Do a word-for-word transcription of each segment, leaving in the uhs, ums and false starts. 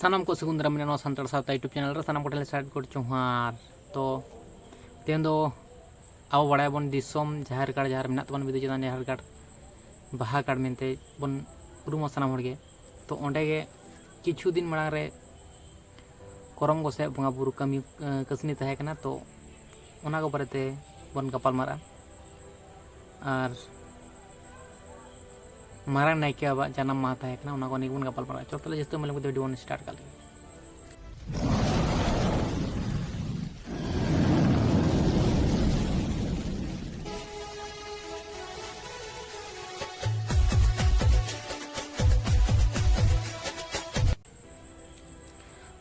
ᱥᱟᱱᱟᱢ ᱠᱚ ᱥᱟᱹᱜᱩᱱ ᱫᱟᱨᱟᱢ ᱢᱮᱱᱟᱜᱼᱟ ᱱᱚᱣᱟ ᱥᱟᱱᱛᱟᱲ ᱥᱟᱶᱛᱟ YouTube ᱪᱮᱱᱮᱞ ᱨᱮ᱾ ᱥᱟᱱᱟᱢ ᱠᱚᱴᱷᱮᱱ ᱥᱟᱭ ᱠᱳᱴᱤ ᱡᱚᱦᱟᱨ᱾ ᱛᱚ ᱛᱮᱦᱮᱧ ᱫᱚ ᱟᱵᱚ ᱵᱟᱲᱟᱭᱟᱵᱚᱱ ᱫᱤᱥᱚᱢ ᱡᱟᱦᱮᱨ ᱜᱟᱲ, ᱡᱟᱦᱟᱸ ᱨᱮ ᱢᱮᱱᱟᱜ ᱛᱟᱵᱚᱱᱟ ᱵᱤᱫᱩ ᱪᱟᱸᱫᱟᱱ ᱡᱟᱦᱮᱨ ᱜᱟᱲ, ᱵᱟᱦᱟ ᱜᱟᱲ ᱢᱮᱱᱛᱮ ᱵᱚᱱ ᱩᱨᱩᱢᱟ ᱥᱟᱱᱟᱢ ᱦᱚᱲ ᱜᱮ᱾ ᱛᱚ ᱚᱸᱰᱮ ᱜᱮ ᱠᱤᱪᱷᱩ ᱫᱤᱱ ᱢᱟᱲᱟᱝ ᱨᱮ ᱠᱚᱨᱚᱢ ᱜᱚᱸᱥᱟᱭ ᱵᱚᱸᱜᱟ ᱵᱩᱨᱩ ᱠᱟᱹᱢᱤ, ᱮ, ᱠᱟᱹᱥᱱᱤ ᱛᱟᱦᱮᱸ ᱠᱟᱱᱟ᱾ ᱛᱚ ᱚᱱᱟ ᱠᱚ ᱵᱟᱨᱮᱛᱮ ᱵᱚᱱ ᱜᱟᱯᱟᱞ ᱢᱟᱨᱟᱜᱼᱟ᱾ ᱟᱨ ᱢᱟᱨᱟᱝ ᱱᱟᱭᱠᱮ ᱵᱟᱵᱟᱣᱟᱜ ᱡᱟᱱᱟᱢ ᱢᱟᱦᱟ ᱛᱟᱦᱮᱸ ᱠᱟᱱᱟ, ᱚᱱᱟ ᱠᱚ ᱱᱤᱭᱮ ᱵᱚᱱ ᱜᱟᱯᱟᱞ ᱢᱟᱨᱟᱜᱼᱟ᱾ ᱪᱚᱞᱚ ᱛᱟᱦᱞᱮ ᱡᱟᱹᱥᱛᱤ ᱵᱟᱝ ᱞᱟᱝ ᱜᱚᱞᱯᱚᱭᱟ, ᱵᱷᱤᱰᱤᱭᱳ ᱵᱚᱱ ᱥᱴᱟᱨᱴ ᱠᱟᱜ ᱞᱮᱜᱮ᱾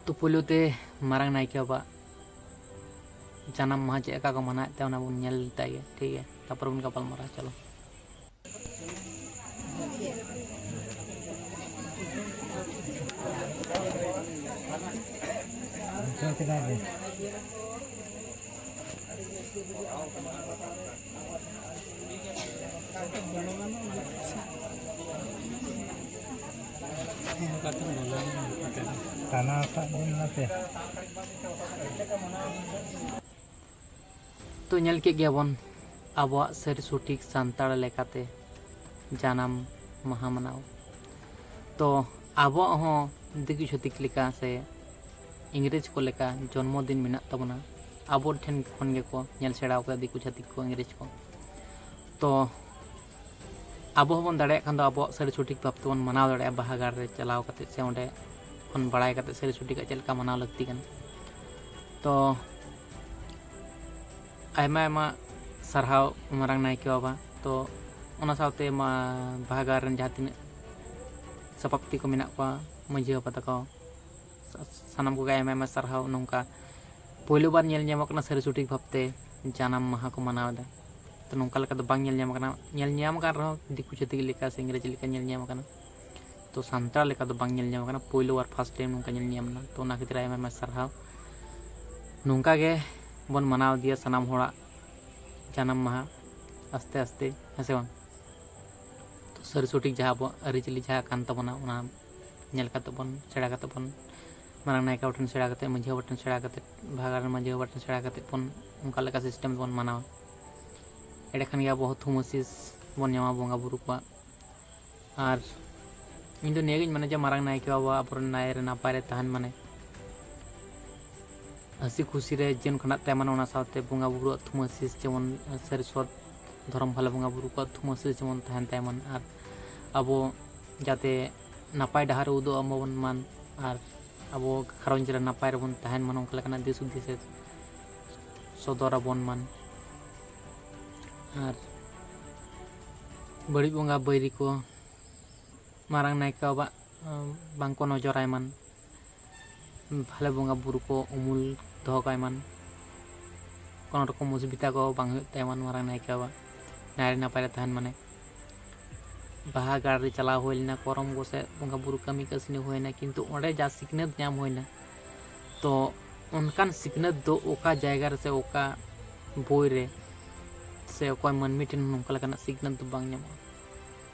ᱛᱚ ᱯᱳᱭᱞᱳ ᱛᱮ ᱢᱟᱨᱟᱝ ᱱᱟᱭᱠᱮ ᱵᱟᱵᱟᱣᱟᱜ ᱡᱟᱱᱟᱢ ᱢᱟᱦᱟ ᱪᱮᱫ ᱞᱮᱠᱟ ᱠᱚ ᱢᱟᱱᱟᱣᱮᱫ ᱛᱟᱦᱮᱸ, ᱚᱱᱟ ᱵᱚᱱ ᱧᱮᱞ ᱞᱮᱛᱟᱭ ᱜᱮ, ᱴᱷᱤᱠ ᱜᱮᱭᱟ? ᱛᱟᱨᱯᱚᱨᱮ ᱵᱚᱱ ᱜᱟᱯᱟᱞ ᱢᱟᱨᱟᱜᱼᱟ᱾ ᱪᱚᱞᱚ᱾ ᱴᱟᱱᱟ ᱥᱟᱵ ᱵᱤᱱ ᱱᱟᱥᱮ᱾ ᱛᱚ ᱧᱮᱞ ᱠᱮᱫ ᱜᱮᱭᱟᱵᱚᱱ ᱟᱵᱚᱣᱟᱜ ᱥᱟᱹᱨᱤ ᱥᱚᱴᱷᱤᱠ ᱥᱟᱱᱛᱟᱲ ᱞᱮᱠᱟᱛᱮ ᱡᱟᱱᱟᱢ ᱢᱟᱦᱟ ᱢᱟᱱᱟᱣ᱾ ᱛᱚ ᱟᱵᱚᱣᱟᱜ ᱦᱚᱸ ᱫᱤᱠᱩ ᱪᱷᱟᱹᱛᱤᱠ ᱞᱮᱠᱟ ᱥᱮ ᱤᱝᱨᱮᱡᱽ ᱠᱚ ᱞᱮᱠᱟ ᱡᱚᱱᱢᱚ ᱫᱤᱱ ᱢᱮᱱᱟᱜ ᱛᱟᱵᱚᱱᱟ᱾ ᱟᱵᱚ ᱴᱷᱮᱱ ᱠᱷᱚᱱ ᱜᱮᱠᱚ ᱧᱮᱞ ᱥᱮᱬᱟ ᱟᱠᱟᱫᱟ ᱫᱤᱠᱩ ᱪᱷᱟᱹᱛᱤᱠ ᱠᱚ, ᱤᱝᱨᱮᱡᱽ ᱠᱚ᱾ ᱛᱚ ᱟᱵᱚ ᱦᱚᱸᱵᱚᱱ ᱫᱟᱲᱮᱭᱟᱜ ᱠᱷᱟᱱ ᱫᱚ ᱟᱵᱚᱣᱟᱜ ᱥᱟᱹᱨᱤ ᱥᱚᱴᱷᱤᱠ ᱵᱷᱟᱵᱽ ᱛᱮᱵᱚᱱ ᱢᱟᱱᱟᱣ ᱫᱟᱲᱮᱭᱟᱜᱼᱟ ᱵᱟᱦᱟ ᱜᱟᱲ ᱨᱮ ᱪᱟᱞᱟᱣ ᱠᱟᱛᱮ, ᱥᱮ ᱚᱸᱰᱮ ᱠᱷᱚᱱ ᱵᱟᱲᱟᱭ ᱠᱟᱛᱮ ᱥᱟᱹᱨᱤ ᱥᱚᱴᱷᱤᱠᱟᱜ ᱪᱮᱫ ᱞᱮᱠᱟ ᱢᱟᱱᱟᱣ ᱞᱟᱹᱠᱛᱤ ᱠᱟᱱᱟ᱾ ᱛᱚ ᱟᱭᱢᱟ ᱟᱭᱢᱟ ᱥᱟᱨᱦᱟᱣ ᱢᱟᱨᱟᱝ ᱱᱟᱭᱠᱮ ᱵᱟᱵᱟ᱾ ᱛᱚ ᱚᱱᱟ ᱥᱟᱶᱛᱮ ᱢᱟ ᱵᱟᱦᱟ ᱜᱟᱲ ᱨᱮᱱ ᱡᱟᱦᱟᱸ ᱛᱤᱱᱟᱹᱜ ᱥᱟᱯᱟᱯᱛᱤ ᱠᱚ ᱢᱮᱱᱟᱜ ᱠᱚᱣᱟ, ᱢᱟᱹᱡᱷᱤ ᱵᱟᱵᱟ ᱛᱟᱠᱚ, ᱥᱟ-, ᱥᱟᱱᱟᱢ ᱠᱚᱜᱮ ᱟᱭᱢᱟ ᱟᱭᱢᱟ ᱥᱟᱨᱦᱟᱣ᱾ ᱱᱚᱝᱠᱟ ᱯᱳᱭᱞᱳ ᱵᱟᱨ ᱧᱮᱞ ᱧᱟᱢᱚᱜ ᱠᱟᱱᱟ ᱥᱟᱹᱨᱤ ᱥᱚᱴᱷᱤᱠ ᱵᱷᱟᱵᱽᱛᱮ ᱡᱟᱱᱟᱢ ᱢᱟᱦᱟ ᱠᱚ ᱢᱟᱱᱟᱣ ᱮᱫᱟ᱾ ᱛᱚ ᱱᱚᱝᱠᱟ ᱞᱮᱠᱟ ᱫᱚ ᱵᱟᱝ ᱧᱮᱞ ᱧᱟᱢ ᱟᱠᱟᱱᱟ᱾ ᱧᱮᱞ ᱧᱟᱢ ᱟᱠᱟᱱ ᱨᱮᱦᱚᱸ ᱫᱤᱠᱩ ᱪᱷᱟᱹᱛᱤᱠ ᱞᱮᱠᱟ ᱥᱮ ᱤᱝᱨᱮᱡᱽ ᱞᱮᱠᱟ ᱧᱮᱞ ᱧᱟᱢ ᱟᱠᱟᱱᱟ᱾ ᱛᱚ ᱥᱟᱱᱛᱟᱲ ᱞᱮᱠᱟ ᱫᱚ ᱵᱟᱝ ᱧᱮᱞ ᱧᱟᱢ ᱟᱠᱟᱱᱟ, ᱯᱳᱭᱞᱳ ᱟᱨ ᱯᱷᱟᱥᱴ ᱴᱟᱭᱤᱢ ᱱᱚᱝᱠᱟ ᱧᱮᱞ ᱧᱟᱢ ᱮᱱᱟ᱾ ᱛᱚ ᱚᱱᱟ ᱠᱷᱟᱹᱛᱤᱨ ᱟᱭᱢᱟ ᱟᱭᱢᱟ ᱥᱟᱨᱦᱟᱣ᱾ ᱱᱚᱝᱠᱟ ᱜᱮ ᱵᱚᱱ ᱢᱟᱱᱟᱣ ᱤᱫᱤᱭᱟ ᱥᱟᱱᱟᱢ ᱦᱚᱲᱟᱜ ᱡᱟᱱᱟᱢ ᱢᱟᱦᱟ ᱟᱥᱛᱮ ᱟᱥᱛᱮ, ᱦᱮᱸ ᱥᱮ ᱵᱟᱝ? ᱛᱚ ᱥᱟᱹᱨᱤ ᱥᱚᱴᱷᱤᱠ ᱡᱟᱦᱟᱸ ᱟᱵᱚᱣᱟᱜ ᱟᱹᱨᱤᱪᱟᱹᱞᱤ ᱡᱟᱦᱟᱸ ᱠᱟᱱ ᱛᱟᱵᱚᱱᱟ, ᱚᱱᱟ ᱧᱮᱞ ᱠᱟᱛᱮ ᱵᱚᱱ, ᱥᱮᱬᱟ ᱠᱟᱛᱮ ᱵᱚᱱ, ᱢᱟᱨᱟᱝ ᱱᱟᱭᱠᱮ ᱵᱟᱵᱟ ᱴᱷᱮᱱ ᱥᱮᱬᱟ ᱠᱟᱛᱮ, ᱢᱟᱹᱡᱷᱤ ᱵᱟᱵᱟ ᱴᱷᱮᱱ ᱥᱮᱬᱟ ᱠᱟᱛᱮ, ᱵᱟᱦᱟ ᱜᱟᱲ ᱨᱮᱱ ᱢᱟᱹᱡᱷᱤ ᱵᱟᱵᱟ ᱴᱷᱮᱱ ᱥᱮᱬᱟ ᱠᱟᱛᱮ ᱵᱚᱱ ᱚᱱᱠᱟ ᱞᱮᱠᱟ system ᱵᱚᱱ ᱢᱟᱱᱟᱣᱟ᱾ ᱮᱸᱰᱮᱠᱷᱟᱱ ᱜᱮ ᱟᱵᱚ ᱦᱚᱸ ᱛᱷᱩᱢ ᱟᱹᱥᱤᱥ ᱵᱚᱱ ᱧᱟᱢᱟ ᱵᱚᱸᱜᱟ ᱵᱩᱨᱩ ᱠᱚᱣᱟᱜ᱾ ᱟᱨ ᱤᱧ ᱫᱚ ᱱᱤᱭᱟᱹᱜᱤᱧ ᱢᱮᱱᱟ ᱡᱮ ᱢᱟᱨᱟᱝ ᱱᱟᱭᱠᱮ ᱵᱟᱵᱟ ᱟᱵᱚᱨᱮᱱ ᱱᱟᱭ ᱨᱮ ᱱᱟᱯᱟᱭ ᱨᱮ ᱛᱟᱦᱮᱱ ᱢᱟᱱᱮ, ᱦᱟᱹᱥᱤ ᱠᱷᱩᱥᱤ ᱨᱮ ᱡᱤᱭᱚᱱ ᱠᱷᱟᱸᱰᱟᱜ ᱛᱟᱭ ᱢᱟᱱᱮ, ᱚᱱᱟ ᱥᱟᱶᱛᱮ ᱵᱚᱸᱜᱟ ᱵᱩᱨᱩᱣᱟᱜ ᱛᱷᱩᱢ ᱟᱹᱥᱤᱥ, ᱡᱮᱢᱚᱱ ᱥᱟᱹᱨᱤ ᱥᱚᱛ ᱫᱷᱚᱨᱚᱢ ᱵᱷᱟᱞᱮ ᱵᱚᱸᱜᱟ ᱵᱩᱨᱩ ᱠᱚᱣᱟᱜ ᱛᱷᱩᱢ ᱟᱹᱥᱤᱥ ᱡᱮᱢᱚᱱ ᱛᱟᱦᱮᱱ ᱛᱟᱭ ᱢᱟᱱᱮ, ᱟᱨ ᱟᱵᱚ ᱡᱟᱛᱮ ᱱᱟᱯᱟᱭ ᱰᱟᱦᱟᱨ ᱨᱮ ᱩᱫᱩᱜ ᱟᱵᱚᱱ ᱢᱟᱱ, ᱟᱨ ᱟᱵᱚ ᱜᱷᱟᱨᱚᱸᱡᱽ ᱨᱮ ᱱᱟᱯᱟᱭ ᱨᱮᱵᱚᱱ ᱛᱟᱦᱮᱱ ᱢᱟᱱ, ᱚᱱᱠᱟ ᱞᱮᱠᱟᱱᱟᱜ ᱫᱤᱥ ᱦᱩᱫᱤᱥ ᱮ ᱥᱚᱫᱚᱨ ᱟᱵᱚᱱ ᱢᱟᱱ᱾ ᱟᱨ ᱵᱟᱹᱲᱤᱡ ᱵᱚᱸᱜᱟ ᱵᱟᱹᱭᱨᱤ ᱠᱚ ᱢᱟᱨᱟᱝ ᱱᱟᱭᱠᱮ ᱵᱟᱵᱟ, ᱟᱸ, ᱵᱟᱝᱠᱚ ᱱᱚᱡᱚᱨᱟᱭ ᱢᱟᱱ, ᱵᱷᱟᱞᱮ ᱵᱚᱸᱜᱟ ᱵᱩᱨᱩ ᱠᱚ ᱩᱢᱩᱞ ᱫᱚᱦᱚ ᱠᱟᱭ ᱢᱟᱱ, ᱠᱳᱱᱳ ᱨᱚᱠᱚᱢ ᱚᱥᱩᱵᱤᱫᱷᱟ ᱠᱚ ᱵᱟᱝ ᱦᱩᱭᱩᱜ ᱛᱟᱭ ᱢᱟᱱ, ᱢᱟᱨᱟᱝ ᱱᱟᱭᱠᱮ ᱵᱟᱵᱟ ᱱᱟᱭ ᱨᱮ ᱱᱟᱯᱟᱭ ᱨᱮ ᱛᱟᱦᱮᱱ ᱢᱟᱱᱮ᱾ ᱵᱟᱦᱟ ᱜᱟᱲ ᱨᱮ ᱪᱟᱞᱟᱣ ᱦᱩᱭ ᱞᱮᱱᱟ, ᱠᱚᱨᱚᱢ ᱜᱚᱸᱥᱟᱭ ᱵᱚᱸᱜᱟ ᱵᱩᱨᱩ ᱠᱟᱹᱢᱤ ᱠᱟᱹᱥᱱᱤ ᱦᱩᱭᱱᱟ, ᱠᱤᱱᱛᱩ ᱚᱸᱰᱮ ᱡᱟ ᱥᱤᱠᱷᱱᱟᱹᱛ ᱧᱟᱢ ᱦᱩᱭᱱᱟ, ᱛᱚ ᱚᱱᱠᱟᱱ ᱥᱤᱠᱷᱱᱟᱹᱛ ᱫᱚ ᱚᱠᱟ ᱡᱟᱭᱜᱟ ᱨᱮ ᱥᱮ ᱚᱠᱟ ᱵᱳᱭ ᱨᱮ ᱥᱮ ᱚᱠᱚᱭ ᱢᱟᱹᱱᱢᱤ ᱴᱷᱮᱱ ᱱᱚᱝᱠᱟ ᱞᱮᱠᱟᱱᱟᱜ ᱥᱤᱠᱷᱱᱟᱹᱛ ᱫᱚ ᱵᱟᱝ ᱧᱟᱢᱚᱜᱼᱟ᱾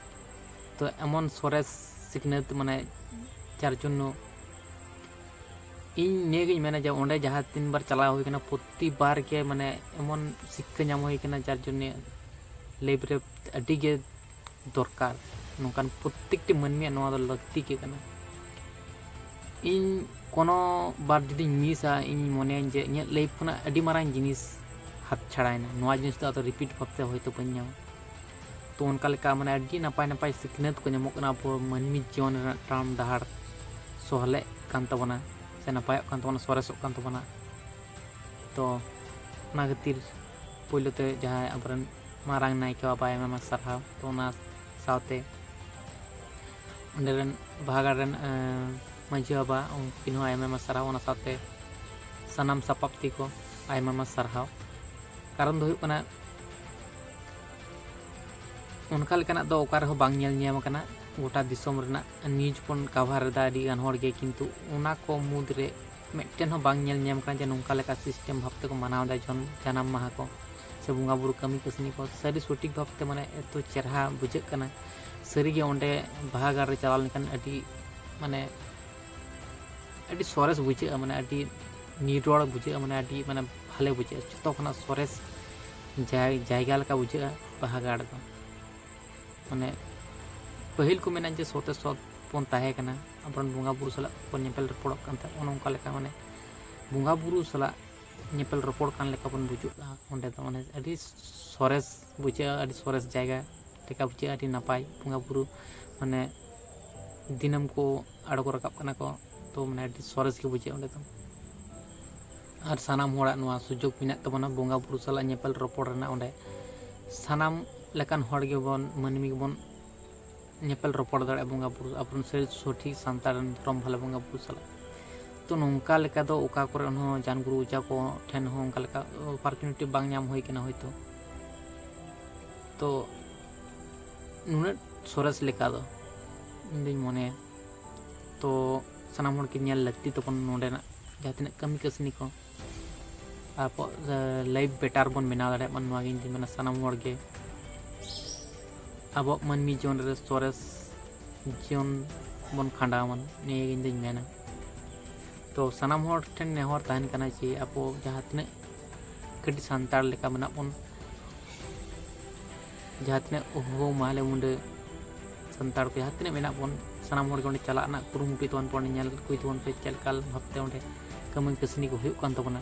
ᱛᱚ ᱮᱢᱚᱱ ᱥᱚᱨᱮᱥ ᱥᱤᱠᱷᱱᱟᱹᱛ, ᱢᱟᱱᱮ, ᱡᱟᱨ ᱡᱚᱱᱱᱚ ᱤᱧ ᱱᱤᱭᱟᱹᱜᱤᱧ ᱢᱮᱱᱟ ᱡᱮ ᱚᱸᱰᱮ ᱡᱟᱦᱟᱸ ᱛᱤᱱ ᱵᱟᱨ ᱪᱟᱞᱟᱣ ᱦᱩᱭ ᱠᱟᱱᱟ, ᱯᱨᱚᱛᱤ ᱵᱟᱨ ᱜᱮ, ᱢᱟᱱᱮ, ᱮᱢᱚᱱ ᱥᱤᱠᱠᱷᱟ ᱧᱟᱢ ᱦᱩᱭ ᱠᱟᱱᱟ, ᱡᱟᱨ ᱡᱚᱱᱱᱮ ᱞᱟᱭᱤᱯᱷ ᱨᱮ ᱟᱹᱰᱤ ᱜᱮ ᱫᱚᱨᱠᱟᱨ᱾ ᱱᱚᱝᱠᱟᱱ ᱯᱨᱚᱛᱛᱮᱠᱴᱤ ᱢᱟᱹᱱᱢᱤᱭᱟᱜ ᱱᱚᱣᱟ ᱫᱚ ᱞᱟᱹᱠᱛᱤ ᱜᱮ ᱠᱟᱱᱟ᱾ ᱤᱧ ᱠᱳᱱᱳ ᱵᱟᱨ ᱡᱩᱫᱤᱧ ᱢᱤᱥᱟ, ᱤᱧ ᱢᱚᱱᱮᱭᱟᱹᱧ ᱡᱮ ᱤᱧᱟᱹᱜ ᱞᱟᱭᱤᱯᱷ ᱠᱷᱚᱱᱟᱜ ᱟᱹᱰᱤ ᱢᱟᱨᱟᱝ ᱡᱤᱱᱤᱥ ᱦᱟᱛ ᱪᱷᱟᱲᱟᱭᱮᱱᱟ, ᱱᱚᱣᱟ ᱡᱤᱱᱤᱥ ᱫᱚ ᱟᱫᱚ ᱨᱤᱯᱤᱴ ᱵᱷᱟᱵᱛᱮ ᱦᱚᱭᱛᱳ ᱵᱟᱹᱧ ᱧᱟᱢᱟ᱾ ᱛᱚ ᱚᱱᱠᱟ ᱞᱮᱠᱟ, ᱢᱟᱱᱮ, ᱟᱹᱰᱤ ᱱᱟᱯᱟᱭ ᱱᱟᱯᱟᱭ ᱥᱤᱠᱷᱱᱟᱹᱛ ᱠᱚ ᱧᱟᱢᱚᱜ ᱠᱟᱱᱟ ᱟᱵᱚ ᱢᱟᱹᱱᱢᱤ ᱡᱤᱭᱚᱱ ᱨᱮᱱᱟᱜ ᱴᱟᱨᱢ ᱰᱟᱦᱟᱨ ᱥᱚᱦᱞᱮᱜ ᱠᱟᱱ ᱛᱟᱵᱚᱱᱟ, ᱥᱮ ᱱᱟᱯᱟᱭᱚᱜ ᱠᱟᱱ ᱛᱟᱵᱚᱱᱟ, ᱥᱚᱨᱮᱥᱚᱜ ᱠᱟᱱ ᱛᱟᱵᱚᱱᱟ᱾ ᱛᱚ ᱚᱱᱟ ᱠᱷᱟᱹᱛᱤᱨ ᱯᱳᱭᱞᱳ ᱛᱮ ᱡᱟᱦᱟᱸᱭ ᱟᱵᱚᱨᱮᱱ ᱢᱟᱨᱟᱝ ᱱᱟᱭᱠᱮ ᱵᱟᱵᱟ, ᱟᱭᱢᱟ ᱟᱭᱢᱟ ᱥᱟᱨᱦᱟᱣ᱾ ᱛᱚ ᱚᱱᱟ ᱥᱟᱶᱛᱮ ᱚᱸᱰᱮ ᱨᱮᱱ ᱵᱟᱦᱟ ᱜᱟᱲ ᱨᱮᱱ, ᱮᱸ, ᱢᱟᱹᱡᱷᱤ ᱵᱟᱵᱟ, ᱩᱱᱠᱤᱱ ᱦᱚᱸ ᱟᱭᱢᱟ ᱟᱭᱢᱟ ᱥᱟᱨᱦᱟᱣ᱾ ᱚᱱᱟ ᱥᱟᱶᱛᱮ ᱥᱟᱱᱟᱢ ᱥᱟᱯᱟᱵ ᱛᱤ ᱠᱚ ᱟᱭᱢᱟ ᱟᱭᱢᱟ ᱥᱟᱨᱦᱟᱣ᱾ ᱠᱟᱨᱚᱱ ᱫᱚ ᱦᱩᱭᱩᱜ ᱠᱟᱱᱟ, ᱚᱱᱠᱟ ᱞᱮᱠᱟᱱᱟᱜ ᱫᱚ ᱚᱠᱟ ᱨᱮᱦᱚᱸ ᱵᱟᱝ ᱧᱮᱞ ᱧᱟᱢ ᱟᱠᱟᱱᱟ᱾ ᱜᱚᱴᱟ ᱫᱤᱥᱚᱢ ᱨᱮᱱᱟᱜ ᱱᱤᱭᱩᱡᱽ ᱵᱚᱱ ᱠᱟᱵᱷᱟᱨ ᱮᱫᱟ ᱟᱹᱰᱤ ᱜᱟᱱ ᱦᱚᱲ ᱜᱮ, ᱠᱤᱱᱛᱩ ᱚᱱᱟ ᱠᱚ ᱢᱩᱫᱽ ᱨᱮ ᱢᱤᱫᱴᱮᱱ ᱦᱚᱸ ᱵᱟᱝ ᱧᱮᱞ ᱧᱟᱢ ᱟᱠᱟᱱᱟ ᱡᱮ ᱱᱚᱝᱠᱟ ᱞᱮᱠᱟ ᱥᱤᱥᱴᱮᱢ ᱵᱷᱟᱵᱽ ᱛᱮᱠᱚ ᱢᱟᱱᱟᱣ ᱮᱫᱟ ᱡᱚᱱ-, ᱡᱟᱱᱟᱢ ᱢᱟᱦᱟ ᱠᱚ ᱥᱮ ᱵᱚᱸᱜᱟ ᱵᱩᱨᱩ ᱠᱟᱹᱢᱤ ᱠᱟᱹᱥᱱᱤ ᱠᱚ᱾ ᱥᱟᱹᱨᱤ ᱥᱚᱴᱷᱤᱠ ᱵᱷᱟᱵᱽ ᱛᱮ, ᱢᱟᱱᱮ, ᱮᱛᱚ ᱪᱮᱨᱦᱟ ᱵᱩᱡᱷᱟᱹᱜ ᱠᱟᱱᱟ᱾ ᱥᱟᱹᱨᱤ ᱜᱮ ᱚᱸᱰᱮ ᱵᱟᱦᱟ ᱜᱟᱲ ᱨᱮ ᱪᱟᱞᱟᱣ ᱞᱮᱱᱠᱷᱟᱱ ᱟᱹᱰᱤ ᱢᱟᱱᱮ ᱟᱹᱰᱤ ᱥᱚᱨᱮᱥ ᱵᱩᱡᱷᱟᱹᱜᱼᱟ, ᱢᱟᱱᱮ ᱟᱹᱰᱤ ᱱᱤᱨᱚᱲ ᱵᱩᱡᱷᱟᱹᱜᱼᱟ, ᱢᱟᱱᱮ ᱟᱹᱰᱤ ᱢᱟᱱᱮ ᱵᱷᱟᱞᱮ ᱵᱩᱡᱷᱟᱹᱜᱼᱟ, ᱡᱚᱛᱚ ᱠᱷᱚᱱᱟᱜ ᱥᱚᱨᱮᱥ ᱡᱟᱭ- ᱡᱟᱭᱜᱟ ᱞᱮᱠᱟ ᱵᱩᱡᱷᱟᱹᱜᱼᱟ ᱵᱟᱦᱟ ᱜᱟᱲ ᱫᱚ᱾ ᱢᱟᱱᱮ ᱯᱟᱹᱦᱤᱞ ᱠᱚ ᱢᱮᱱᱟ ᱡᱮ ᱥᱚᱛᱮ ᱥᱚᱛ ᱵᱚᱱ ᱛᱟᱦᱮᱸ ᱠᱟᱱᱟ, ᱟᱵᱚᱨᱮᱱ ᱵᱚᱸᱜᱟ ᱵᱩᱨᱩ ᱥᱟᱞᱟᱜ ᱵᱚᱱ ᱧᱮᱯᱮᱞ ᱨᱚᱯᱚᱲᱚᱜ ᱠᱟᱱ ᱛᱟᱦᱮᱸᱫ, ᱚᱱᱮ ᱚᱱᱠᱟ ᱞᱮᱠᱟ ᱢᱟᱱᱮ ᱵᱚᱸᱜᱟ ᱵᱩᱨᱩ ᱥᱟᱞᱟᱜ ᱧᱮᱯᱮᱞ ᱨᱚᱯᱚᱲ ᱠᱟᱱ ᱞᱮᱠᱟ ᱵᱚᱱ ᱵᱩᱡᱩᱜᱼᱟ᱾ ᱚᱸᱰᱮ ᱫᱚ ᱢᱟᱱᱮ ᱟᱹᱰᱤ ᱥᱚᱨᱮᱥ ᱵᱩᱡᱷᱟᱹᱜᱼᱟ, ᱟᱹᱰᱤ ᱥᱚᱨᱮᱥ ᱡᱟᱭᱜᱟ ᱞᱮᱠᱟ ᱵᱩᱡᱷᱟᱹᱜᱼᱟ, ᱟᱹᱰᱤ ᱱᱟᱯᱟᱭ ᱵᱚᱸᱜᱟ ᱵᱩᱨᱩ ᱢᱟᱱᱮ ᱫᱤᱱᱟᱹᱢ ᱠᱚ ᱟᱬᱜᱚ ᱨᱟᱠᱟᱵ ᱠᱟᱱᱟ ᱠᱚ, ᱛᱚ ᱢᱟᱱᱮ ᱟᱹᱰᱤ ᱥᱚᱨᱮᱥ ᱜᱮ ᱵᱩᱡᱷᱟᱹᱜᱼᱟ ᱚᱸᱰᱮ ᱫᱚ᱾ ᱟᱨ ᱥᱟᱱᱟᱢ ᱦᱚᱲᱟᱜ ᱱᱚᱣᱟ ᱥᱩᱡᱳᱜᱽ ᱢᱮᱱᱟᱜ ᱛᱟᱵᱚᱱᱟ ᱵᱚᱸᱜᱟ ᱵᱩᱨᱩ ᱥᱟᱞᱟᱜ ᱧᱮᱯᱮᱞ ᱨᱚᱯᱚᱲ ᱨᱮᱱᱟᱜ᱾ ᱚᱸᱰᱮ ᱥᱟᱱᱟᱢ ᱞᱮᱠᱟᱱ ᱦᱚᱲ ᱜᱮᱵᱚᱱ, ᱢᱟᱹᱱᱢᱤ ᱜᱮᱵᱚᱱ ᱧᱮᱯᱮᱞ ᱨᱚᱯᱚᱲ ᱫᱟᱲᱮᱭᱟᱜᱼᱟ ᱵᱚᱸᱜᱟ ᱵᱩᱨᱩ, ᱟᱵᱚᱨᱮᱱ ᱥᱟᱹᱨᱤ ᱥᱚᱴᱷᱤᱠ ᱥᱟᱱᱛᱟᱲ ᱨᱮᱱ ᱫᱷᱚᱨᱚᱢ ᱵᱷᱟᱞᱮ ᱵᱚᱸᱜᱟ ᱵᱩᱨᱩ ᱥᱟᱞᱟᱜ᱾ ᱛᱚ ᱱᱚᱝᱠᱟ ᱞᱮᱠᱟ ᱫᱚ ᱚᱠᱟ ᱠᱚᱨᱮ ᱦᱚᱸ ᱡᱟᱱ ᱜᱩᱨᱩ ᱚᱡᱟ ᱠᱚ ᱴᱷᱮᱱ ᱦᱚᱸ ᱚᱱᱠᱟ ᱞᱮᱠᱟ ᱚᱯᱚᱨᱪᱩᱱᱤᱴᱤ ᱵᱟᱝ ᱧᱟᱢ ᱦᱩᱭ ᱠᱟᱱᱟ ᱦᱚᱭᱛᱳ᱾ ᱛᱚ ᱱᱩᱱᱟᱹᱜ ᱥᱚᱨᱮᱥ ᱞᱮᱠᱟ ᱫᱚ ᱤᱧ ᱫᱩᱧ ᱢᱚᱱᱮᱭᱟ᱾ ᱛᱚ ᱥᱟᱱᱟᱢ ᱦᱚᱲ ᱜᱮ ᱧᱮᱞ ᱞᱟᱹᱠᱛᱤ ᱛᱟᱵᱚᱱ ᱱᱚᱸᱰᱮᱱᱟᱜ ᱡᱟᱦᱟᱸ ᱛᱤᱱᱟᱹᱜ ᱠᱟᱹᱢᱤ ᱠᱟᱹᱥᱱᱤ ᱠᱚ, ᱟᱵᱚᱣᱟᱜ ᱞᱟᱭᱤᱯᱷ ᱵᱮᱴᱟᱨ ᱵᱚᱱ ᱵᱮᱱᱟᱣ ᱫᱟᱲᱮᱭᱟᱜ ᱢᱟ, ᱱᱚᱣᱟ ᱜᱮ ᱤᱧ ᱫᱩᱧ ᱢᱮᱱᱟ᱾ ᱥᱟᱱᱟᱢ ᱦᱚᱲ ᱜᱮ ᱟᱵᱚᱣᱟᱜ ᱢᱟᱹᱱᱢᱤ ᱡᱤᱭᱚᱱ ᱨᱮ ᱥᱚᱨᱮᱥ ᱡᱤᱭᱚᱱ ᱵᱚᱱ ᱠᱷᱟᱸᱰᱟᱣ ᱢᱟ, ᱱᱤᱭᱟᱹ ᱜᱮ ᱤᱧ ᱫᱩᱧ ᱢᱮᱱᱟ᱾ ᱛᱚ ᱥᱟᱱᱟᱢ ᱦᱚᱲ ᱴᱷᱮᱱ ᱱᱮᱦᱚᱨ ᱛᱟᱦᱮᱱ ᱠᱟᱱᱟ ᱡᱮ ᱟᱵᱚ ᱡᱟᱦᱟᱸ ᱛᱤᱱᱟᱹᱜ ᱠᱟᱹᱴᱤᱡ ᱥᱟᱱᱛᱟᱲ ᱞᱮᱠᱟ ᱢᱮᱱᱟᱜ ᱵᱚᱱ, ᱡᱟᱦᱟᱸ ᱛᱤᱱᱟᱹᱜ ᱦᱳ ᱢᱟᱦᱞᱮ ᱢᱩᱸᱰᱟᱹ ᱥᱟᱱᱛᱟᱲ ᱠᱚ ᱡᱟᱦᱟᱸ ᱛᱤᱱᱟᱹᱜ ᱢᱮᱱᱟᱜ ᱵᱚᱱ, ᱥᱟᱱᱟᱢ ᱦᱚᱲ ᱜᱮ ᱚᱸᱰᱮ ᱪᱟᱞᱟᱜ ᱨᱮᱱᱟᱜ ᱠᱩᱨᱩᱢᱩᱴᱩᱭ ᱛᱟᱵᱚᱱ ᱯᱮ, ᱚᱸᱰᱮ ᱧᱮᱞ ᱟᱹᱜᱩᱭ ᱛᱟᱵᱚᱱ ᱯᱮ ᱪᱮᱫ ᱞᱮᱠᱟ ᱵᱷᱟᱵᱽᱛᱮ ᱚᱸᱰᱮ ᱠᱟᱹᱢᱤ ᱠᱟᱹᱥᱱᱤ ᱠᱚ ᱦᱩᱭᱩᱜ ᱠᱟᱱ ᱛᱟᱵᱚᱱᱟ᱾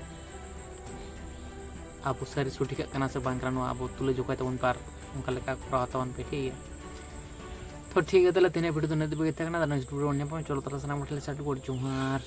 ᱟᱵᱚ ᱥᱟᱹᱨᱤ ᱥᱚᱴᱷᱤᱠᱟᱜ ᱠᱟᱱᱟ ᱥᱮ ᱵᱟᱝ ᱠᱟᱱᱟ, ᱱᱚᱣᱟ ᱟᱵᱚ ᱛᱩᱞᱟᱹ ᱡᱚᱠᱷᱟᱭ ᱛᱟᱵᱚᱱ ᱯᱮ ᱟᱨ ᱚᱱᱠᱟ ᱞᱮᱠᱟ ᱠᱚᱨᱟᱣ ᱛᱟᱵᱚᱱ ᱯᱮ, ᱴᱷᱤᱠ ᱜᱮᱭᱟ? ᱛᱚ ᱴᱷᱤᱠ ᱜᱮᱭᱟ, ᱛᱟᱦᱞᱮ ᱛᱮᱦᱮᱧᱟᱜ ᱵᱷᱤᱰᱤᱭᱳ ᱫᱚ ᱤᱱᱟᱹᱜ ᱫᱷᱟᱹᱵᱤᱡ ᱜᱮ ᱛᱟᱦᱮᱸ ᱠᱟᱱᱟ᱾ ᱱᱮᱠᱥᱴ ᱵᱷᱤᱰᱤᱭᱳ ᱵᱚᱱ ᱧᱟᱯᱟᱢᱟ᱾ ᱪᱚᱞᱚ ᱛᱟᱦᱞᱮ ᱥᱟᱱᱟᱢ ᱠᱚ ᱴᱷᱮᱱ ᱥᱟᱹᱨᱤ ᱜᱚᱰ ᱡᱚᱦᱟᱨ᱾